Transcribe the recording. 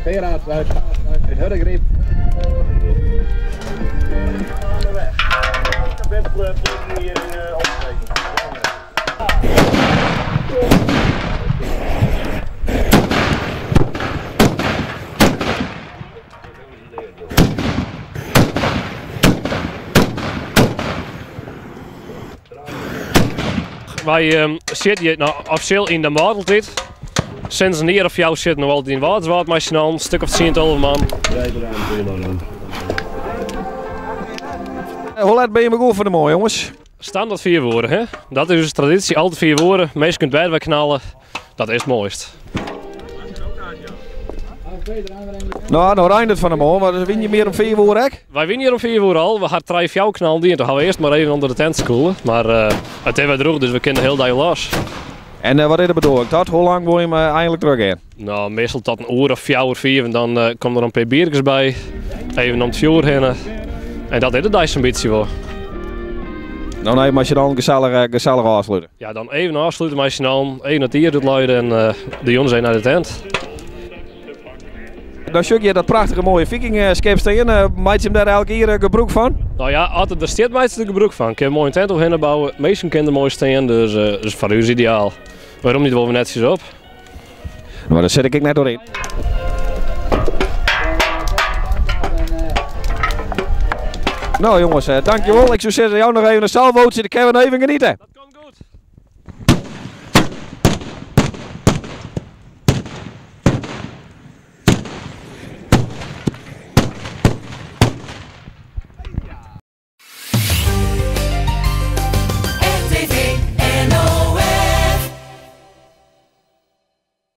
Gerard uit, uit Hurdegaryp. Wy sitte hjir no offisjeel yn de Mâltiid. Sinds in jier of fjouwer sitte we no altyd yn Wâlterswâld mei syn allen, in stik of tsien, 12 man. Hoe let binne jim begûn fan 'e moarn, jonges? Standert fiif oere, hè? Dat is ús tradysje, altyd fiif oere. Minsken út bêd wei knalle, dat is it moaist. No, no reint it fan 'e moarn, mar wiene jim hjir om fiif oere ek? Wy wiene hjir om fiif oere al. We ha trije, fjouwer knallen dien. Toen ha we earst mar even ûnder de tent skûle. Mar it is wer drûch, dus we kinne de hiele dei los. En wat is de bedoeling tot? Hoe lang wolle jim einlik trochgean? No, meastal tot in oere of fjouwer, fiif en dan komme der in pear bierkes by. Even om it fjoer hinne. En dat is de dei sa'n bytsje wol. No nee, mei syn allen gesellich, gesellich ôfslute. Ja, dan even ôfslute mei syn allen. Even it ier útluide en de jûns even nei de tent. Dan sjoch ik hjir dat prachtige moaie Vikingskip stean. Meitsje jim dêr elk jier gebrûk fan? No ja, as it der stiet meitsje der gebrûk fan. Kin moai in tent oerhinne bouwe, minsken kinne der moai stean, dus is foar ús ideaal. Wy romje it wol wer netsjes op. Mar dêr sit ik ek net oer yn. No jonges, dankjewol. Ik soe sizze, jou noch even in salvootje, dan kinne we noch even geniete.